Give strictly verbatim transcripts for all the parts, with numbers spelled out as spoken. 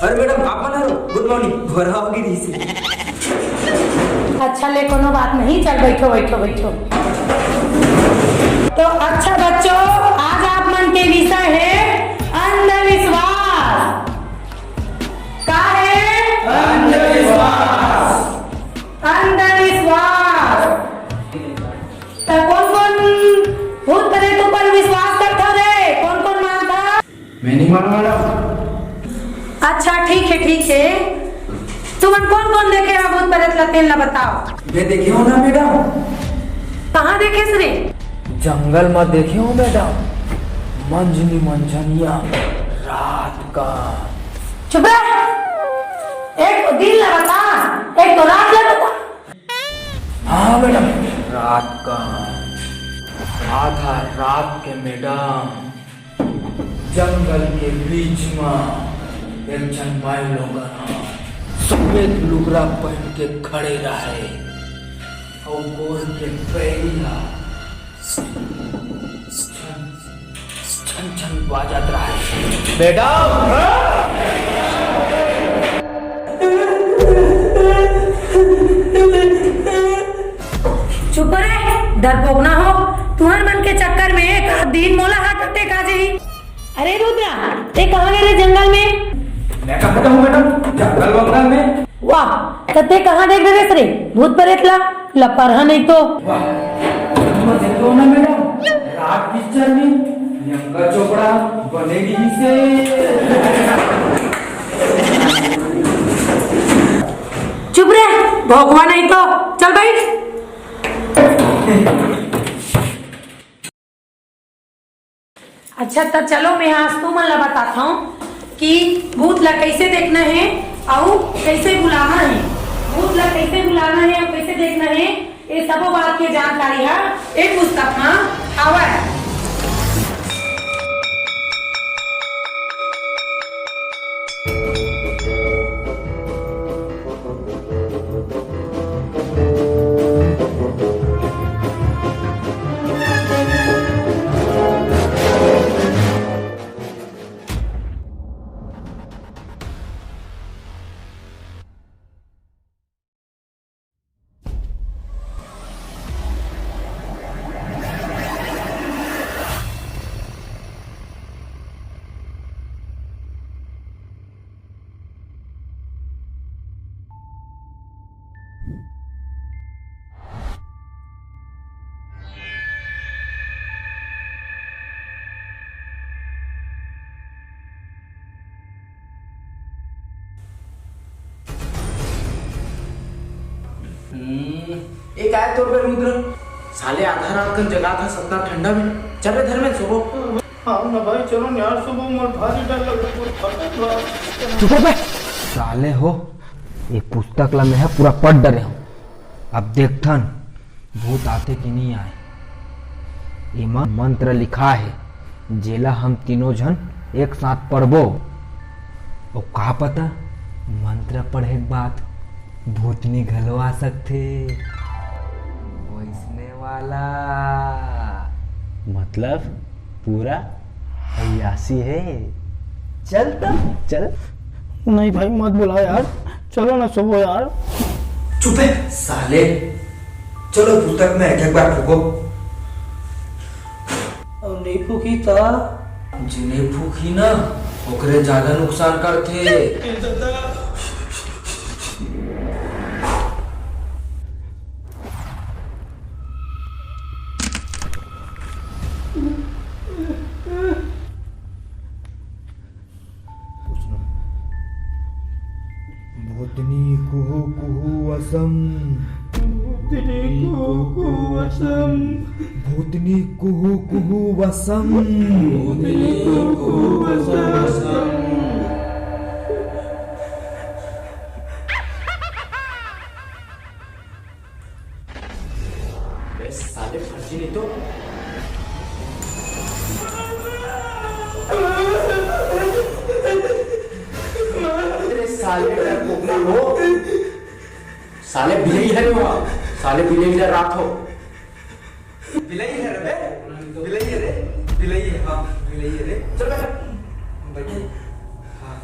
अरे मैडम, आप मन हरो? गुड मॉर्निंग। भोरहा होगे रहिसे। अच्छा ले, कोनो बात नहीं, चल बैठो, बैठो, बैठो। तो अच्छा बच्चों, आज आप मन के विषय है अंधविश्वास। का है? अंधविश्वास। अंधविश्वास। त कोन कोन भूत प्रेत ऊपर विश्वास करथव रे? कोन कोन मानथव? मैं नहीं मानूं मैडम। अच्छा, ठीक है, ठीक है। तुमन कोन कोन देखे हो भूत प्रेत ला, तेन ला बताओ। मैं देखे हूँ ना मैडम। कहाँ देखे रे? जंगल में देखे हूँ मैडम, मंझनी मंझनिया रात का। चुप रह। एक तो दिन ला बता, एक तो रात ला बता। हाँ मैडम, रात का, आधा रात के मैडम, जंगल के बीच में एक झन माई लोगन ह सफेद लुगरा पहन के खड़े रहे, अउ गोड़ के पैरी ह छन छन बाजत रहे। मैडम! चुप रे, डरपोक ना हो। तुहर मन के चक्कर में एक आध दिन मोला हार्ट अटैक आ जाही। अरे रुद्रा, ते कहाँ गए रे जंगल में? मैं कहाँ जाऊँ मैडम, जंगल वंगल में। वाह, त ते कहाँ देख डरेस रे भूत प्रेत ला? लपरहा नहीं तो। वाह, तुम देखो ना मैडम, रात पिक्चर में प्रियंका चोपड़ा बने रहिसे। चुप रे, भोकवा नहीं तो। चल बैठ। अच्छा, त चलो, मैं आज तुमन ला बताथव कि भूत ला कैसे देखना है अउ कैसे बुलाना है। भूत ला कैसे बुलाना है अउ कैसे देखना है, ये सबो बात के जानकारी ह ए पुस्तक म हावय। हम्म, ए काय तोर बे रुद्र? साले आधा रात कन जगात हस अतना ठंडा में। चल रे धर्मेन, सोबो। हाँ ना भाई, चलो ना यार, सोबो, मोर भारी डर लग रहा है, मोर भारी डर। चुप हो बे। साले हो, ये पुस्तक ला मैं ह पूरा पढ़ डरे हूँ। अब देखथन, भूत आथे कि नहीं आए। एमा मंत्र लिखा हे, जेला हम तीनों झन एक साथ पढ़बो। अउ का पता, मंत्र पढ़े के बाद भूतनी घलो आ सकथे। वैसने वाला। मतलब पूरा अय्यासी हे। चल त, चल। नहीं भाई, मत बुला यार, चलो ना सोबो यार। चुप हे साले, चलो पुस्तक में एक एक बार फूको। अउ नहीं फूकी त? जे नहीं फूकी ना, ओकरे ज्यादा नुकसान करथे। भूतनी कुहू कुहू वसम। भूतनी कुहू कुहू वसम। भूतनी कुहू कुहू वसम। भूतनी कुहू कुहू वसम। बे साले फर्जी नहीं तो। अरे साले डरपोक ना हो। साले बिलई हरे वो। साले बिलई डरात हो। बिलई हरे बे। बिलई हरे। बिलई हे, हाँ, बिलई हरे। चल बैठ। बैठ। हाँ,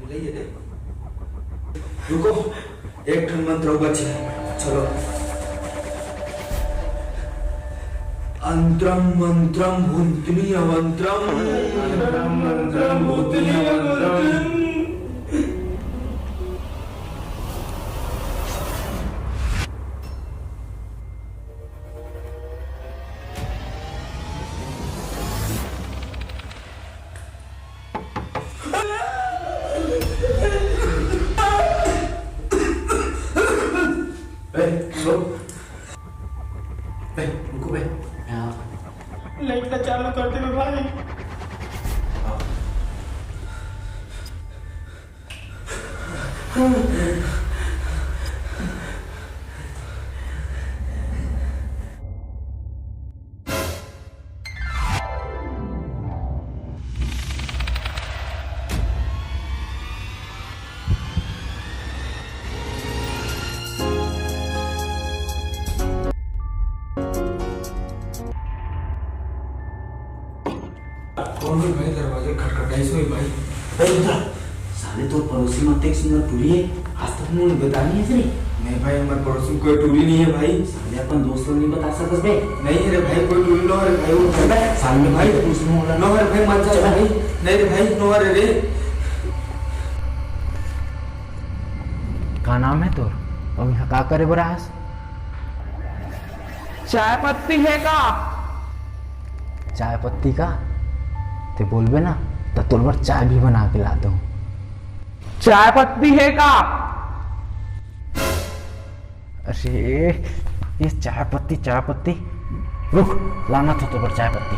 बिलई हरे। रुको, एक ठन मंत्र अउ बचे। चलो। अंतरम मंत्रम भूतनी अवंतरम। अंतरम मंत्रम भूतनी अवंतरम। ए, रुक। ए, रुको बे, यहाँ। लाइट ला चालू कर दे बे भाई। कौन है भाई, दरवाजा खटखटाइस होही भाई? अबे रुद्रा, साले तोर पड़ोसी म अतेक सुंदर टूरी हे, आज तक मोला बताय नइ हे रे। नहीं भाई, हमर पड़ोसी म कोई टूरी नहीं है भाई। साले अपन दोस्त ला नहीं बता सकस बे? नहीं रे भाई, कोई टूरी नोहे रे भाई, वो चल बे। साले भाई, पड़ोसी मोला नोहे रे भाई, मत जा भाई। नहीं रे भाई, नोहे रे। का नाम हे तोर? अउ इहाँ का करे बर आस? चाय पत्ती हे का? चाय पत्ती का? ते बोलबे ना, त तोर बर चाय भी बना के लात हूँ। चाय पत्ती हे का? अरे, ये चाय पत्ती, चाय पत्ती। रुक, लानत हूँ तोर बर चाय पत्ती।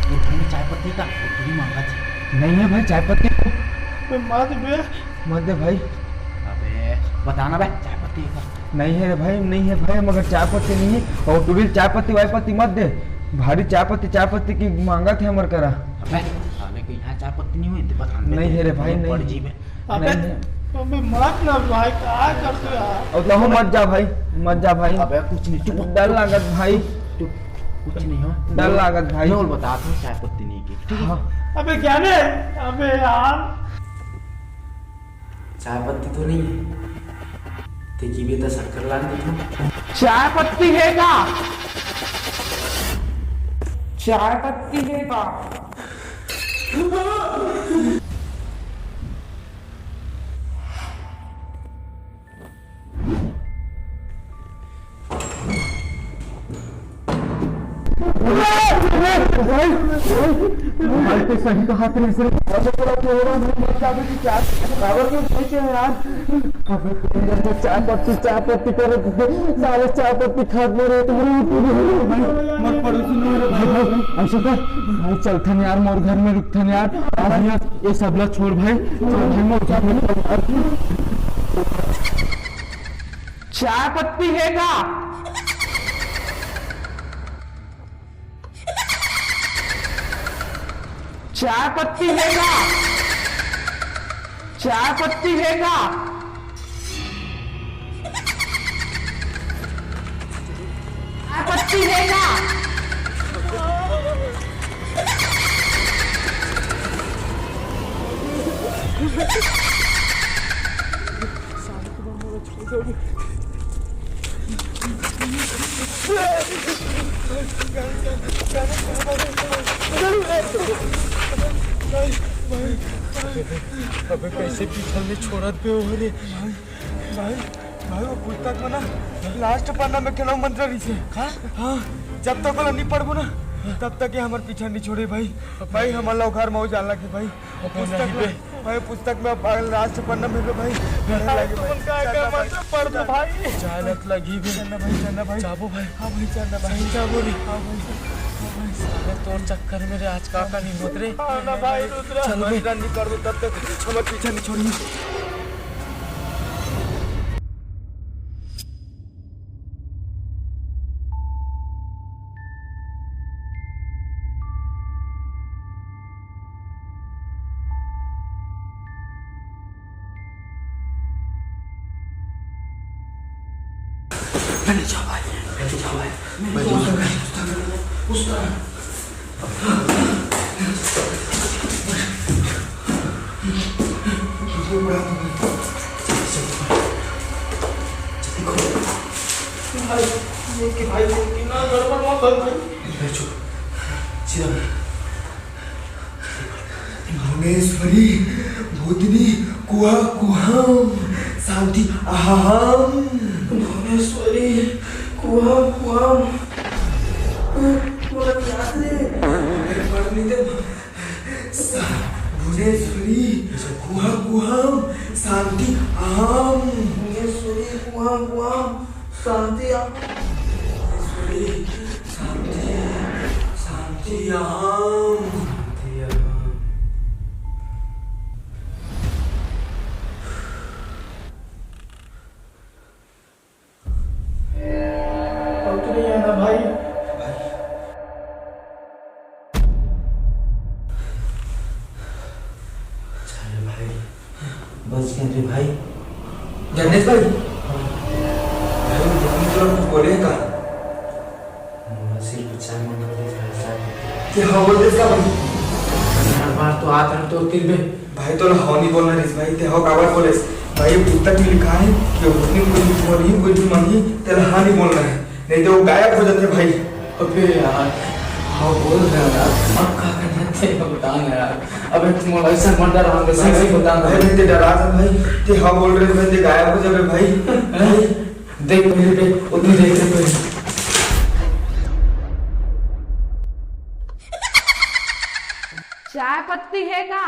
ये भाई में चाय पत्ती का? वो तू भी मांगा था। नहीं है भाई, चाय पत्ती। बे, मत बे। मत दे भाई। अबे, बता ना बे, चाय पत्ती हे का? नहीं है रे भाई, नहीं है भाई, मगर चाय पत्ती नहीं है। अउ टूरी ल चाय पत्ती वाय पत्ती मत दे। भारी चाय पत्ती, चाय पत्ती के मांगत हे हमर करा। अबे, साले के यहाँ चाय पत्ती नहीं होही, ते बता ना बे। नहीं है रे भाई, पड़ नहीं। जी बे। अबे, नहीं। अबे मत ना भाई, का करते यार? अउ तहूँ मत जा भाई, मत जा भाई। अबे कुछ नहीं, चुप। डर लागत भाई। चुप, कुछ नहीं हो। डर लागत भाई। बोल, बता तू, चाय पत्ती नहीं की, ठीक है? हाँ। अबे क्या रे? अबे यार। चाय पत्ती तो नहीं है, ते जीबे त शक्कर लान देथों। चाय पत्ती हे का? चाय पत्ती हे का? भाई, भाई, भाई, भाई, तो सही कहा तेने, सर। अरे, थोड़ा तो होगा, नहीं, मत जावे कि क्या? खबर क्यों नहीं है यार? अबे, तेरे अंदर चाय पत्ती, चाय पत्ती कर, साले चाय पत्ती खात मरे, तुम्हारे ये पूरी हो गई, भाई। मत पड़ोसी, नहीं, भाई, भाई, ऐसा कर, भाई, चल थन यार, मोर घर में रुक थन यार। आज ये, ये सबला छोड़, भाई, चल, भाई, मोर घर में चल। चाय पत्ती हे का? चाय पत्ती हे का? चाय पत्ती हे का? चाय पत्ती हे का? अबे कैसे पीछा नहीं छोड़त बे हो रे। भाई, भाई, वो पुस्तक में ना लास्ट पन्ना में केनो मंत्र रहिसे। हाँ? हाँ, जब तक ओला नहीं पढ़बो ना, तब तक ये हमर पीछा नहीं छोड़े भाई। भाई, हमर ला घर मऊ जान लगे भाई। वो पुस्तक में, भाई, पुस्तक में अब लास्ट पन्ना में भाई। भाई, तुमन का, का मंत्र पढ़ दो भाई। चालत लगी बे। चलना भाई, चलना भाई। जाबो भाई। हाँ भाई, चलना भाई। सही जाबो रे। हाँ भाई, चल। हाँ भाई। साले तोर चक्कर में रे आज का का नहीं होत रे। हाँ ना भाई, रुद्रा। चल बे। मंत्र नहीं पढ़बो तब तक हमर पीछा नहीं छोड़ही। पहले जाओ भाई, पहले जाओ भाई। मैं तो उस तरह, उस तरह, उस तरह। कि भाई, कि ना गड़बड़ मत हो भाई। ए, चुप, सीधा बोल। भुवनेश्वरी, भूतनी, कुहा, कुहम, शांति, अहम। भुवनेश्वरी, कुहम, कुहम। मोला याद रे। पढ़ नहीं दे। सा-, भुवनेश्वरी, कुहा, कुहम, शांति, अहम। भुवनेश्वरी, कुहा, कुहम, शांति, अहम। भुवनेश्वरी, शांति, शांति, अहम। शांति, अहम। अब तो नहीं आना भाई। अच्छा रे भाई, बच गए रे भाई। गणेश भाई, भाई, तुमने तो कुछ बोले का? मोला सिर्फ चाय मंगा दे, चाय, चाय पत्ती। ते हव बोल देस का भाई? हर बार तो आत हन तोर तीर बे। भाई, तोला हव नहीं बोलना रिस भाई, ते हव काबर बोलेस? भाई, पुस्तक में लिखा है कि वो भूतनी कोई भी नहीं, कोई भी मानी, तेला हाँ नहीं बोलना है, नहीं तो वो गायब हो जाते भाई। अबे यार, हव बोल रहा यार, अब का करना ते बता ना यार। अबे तुम ऐसा मत डरा, हम ऐसे भाई, बता ना। भाई, नहीं ते डरा था भाई, ते हव बोल रहे भाई, ते गायब हो जावे भाई। हैं? भाई, देख पहले, देख, उतनी देख, देख पहले। चाय पत्ती है का?